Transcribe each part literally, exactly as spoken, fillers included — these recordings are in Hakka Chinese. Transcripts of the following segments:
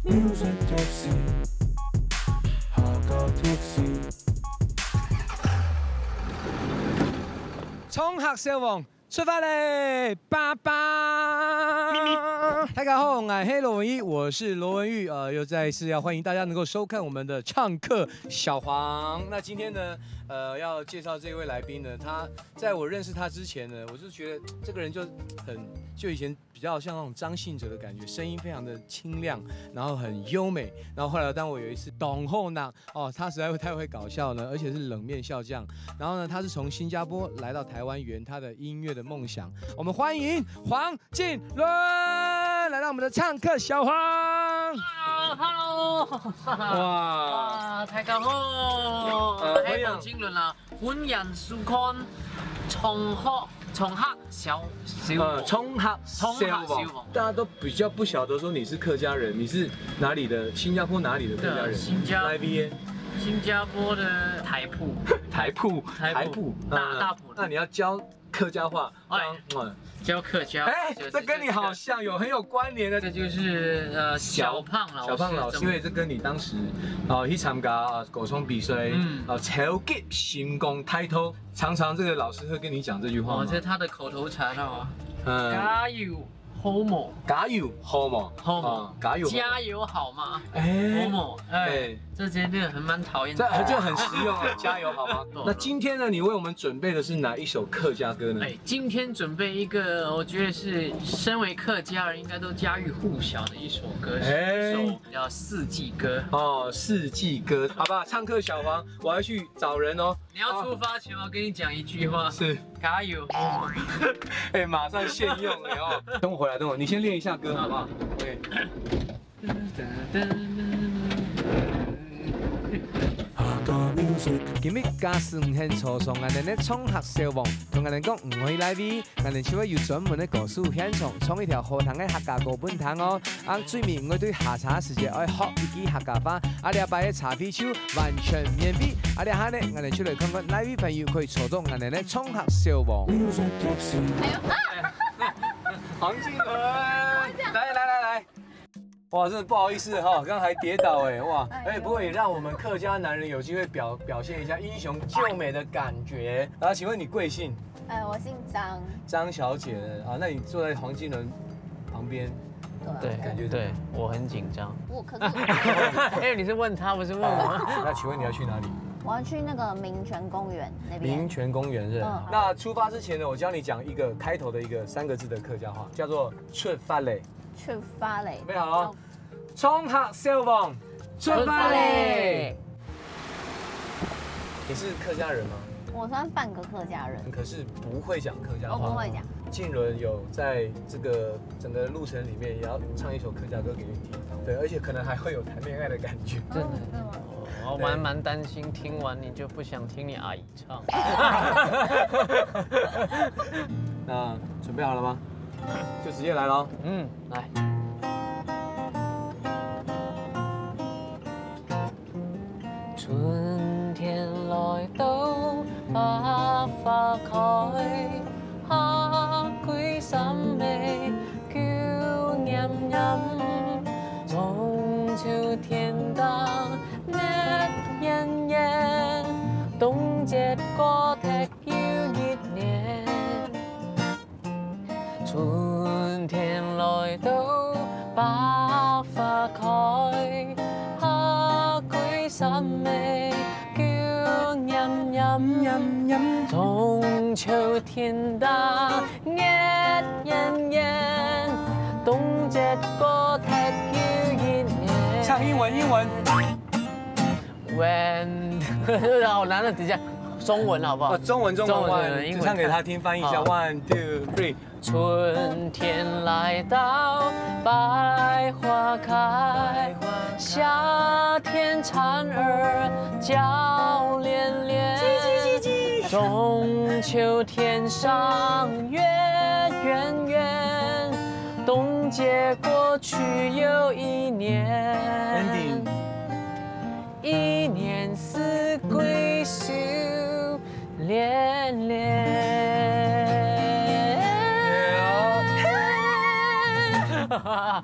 Music Taxi，客家 taxi。創客小王出發嘞，爸爸！大家好，我是羅文裕，我是羅文裕，呃，又再一次要欢迎大家能够收看我们的唱客小黄。那今天呢，呃，要介绍这位来宾呢，他在我认识他之前呢，我就觉得这个人就很，就以前比较像那种张信哲的感觉，声音非常的清亮，然后很优美。然后后来当我有一次懂后呢，哦，他实在太会搞笑了，而且是冷面笑匠。然后呢，他是从新加坡来到台湾圆他的音乐的梦想。我们欢迎黄靖伦来到我们的唱客小黄。 啊，Hello，哇，哇，大家好，呃我系黄靖伦啊，欢迎收看唱客唱客小小呃，冲哈冲哈小王小王大家都比较不晓得说你是客家人，你是哪里的？新加坡哪里的客家人？对新加哪里？新加坡的台普，台普，台普台普，大嗯大普那你要教客家话，哎嗯，教客家。哎就是，这跟你好像有很有关联的。这就是呃小胖老师，小胖老师，怎么因为这跟你当时哦去参加啊歌唱比赛，嗯啊超级星光抬头，常常这个老师会跟你讲这句话哦，吗？这是他的口头禅哦，嗯，加油，好冇？加油，好吗？好吗啊，加油，加油好吗？好哎，冇？哎哎，这真的很蛮讨厌这的。这很实用啊，加油好吗？那今天呢，你为我们准备的是哪一首客家歌呢？哎，今天准备一个，我觉得是身为客家人应该都家喻户晓的一首歌，哎一首叫《四季歌》。哦，四季歌，好吧，唱客小黄，我要去找人哦。你要出发前，我跟你讲一句话，是，加油！哎，马上现用了哦。等我回来，等我，你先练一下歌好不好？对。今日假使你肯坐上𠊎等个唱客小王，同𠊎等講你愛去哪位，𠊎等就會有專門个歌手現場唱一條好聽个客家歌分聽哦。啊，最尾你愛對下車時節愛學一句客家話，啊，這擺个車費就完全免費。啊，這下呢，𠊎等就來看看哪位朋友可以坐到𠊎等个唱客小王。 黄靖伦，来来来来，哇，真的不好意思哈，刚刚还跌倒哎，哇，哎呦哎，不过也让我们客家男人有机会表表现一下英雄救美的感觉。然后请问你贵姓？呃，我姓张。张小姐啊，那你坐在黄靖伦旁边，对啊，对感觉对，我很紧张。我可是因为你是问他，不是问我。那请问你要去哪里？我要去那个民权公园那边。民权公园是不是？嗯那出发之前呢，我教你讲一个开头的一个三个字的客家话，叫做出发嘞。出发嘞。准备好了，冲客小王，出发嘞！你是客家人吗？我算半个客家人。可是不会讲客家话。我不会讲。靖伦有在这个整个路程里面也要唱一首客家歌给你听，对，而且可能还会有谈恋爱的感觉。真的真的吗？我蛮蛮担心，听完你就不想听你阿姨唱。那准备好了吗？就直接来喽。嗯，来。春天来到百花开，夏季三味久黏黏，中秋天打热炎炎，冬节过忒又一年。 春天来到百花开，夏季三味久黏黏，中秋天打热炎炎，冬节过忒又一年。唱英文，英文。 When 好难的，等一下，中文好不好？哦，中文中文中文，one，英文唱给他听，翻译一下好，one two three。春天来到百花开，夏天蝉儿叫连连，中秋天赏月圆圆，冬节过去又一年。 Ending。一年四季笑脸脸。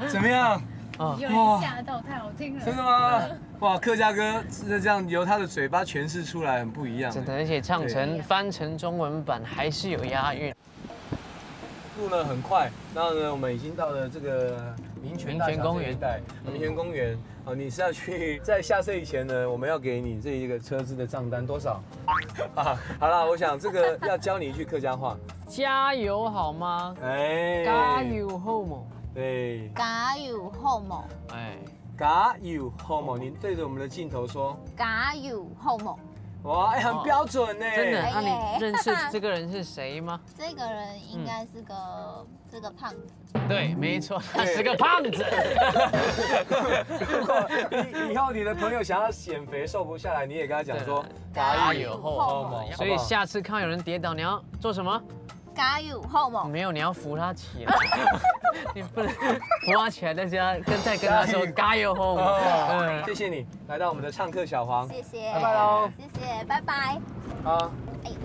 怎么样？有人吓到，太好听了。真的吗？哇，客家歌是这样由他的嘴巴诠释出来，很不一样。真的，而且唱成翻成中文版还是有押韵。路呢很快，然后呢，我们已经到了这个民权大桥这一带，民权公园。啊，你是要去在下车以前呢，我们要给你这一个车资的账单多少？啊，好啦，我想这个要教你一句客家话。加油好吗？哎，加油好吗？对，加油好吗？哎，加油好吗？你对着我们的镜头说，加油好吗？哇，哎，很标准呢。真的？那你认识这个人是谁吗？这个人应该是个，这个胖子。对，没错，他是个胖子。如果你以后你的朋友想要减肥瘦不下来，你也跟他讲说，加油好吗？所以下次看到有人跌倒，你要做什么？加油好吗？没有，你要扶他起来。你不能扶他起来，但是要跟，再跟他说加油好吗？谢谢你来到我们的唱客小黄，谢谢，拜拜喽，谢谢，拜拜。好，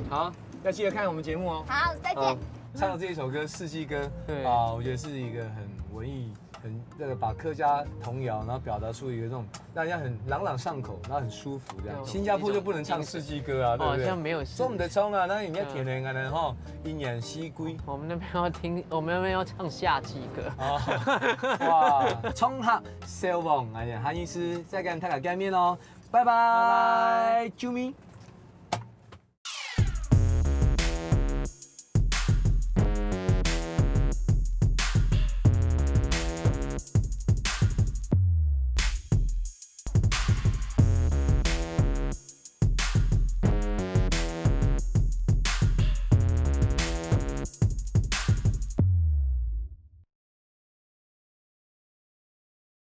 好，要记得看我们节目哦。好，再见。唱的这一首歌《四季歌》，对啊，我觉得是一个很文艺、很这个把客家童谣，然后表达出一个这种让人家很朗朗上口，然后很舒服这样。新加坡就不能唱四季歌啊，对不对？好像没有四季。中的冲啊，那人家天然的吼，一年四季。我们那边要听，我们那边要唱夏季歌。啊，哇，冲哈，消防，哎呀，韩医师再跟大家见面哦，拜拜，拜拜，啾咪。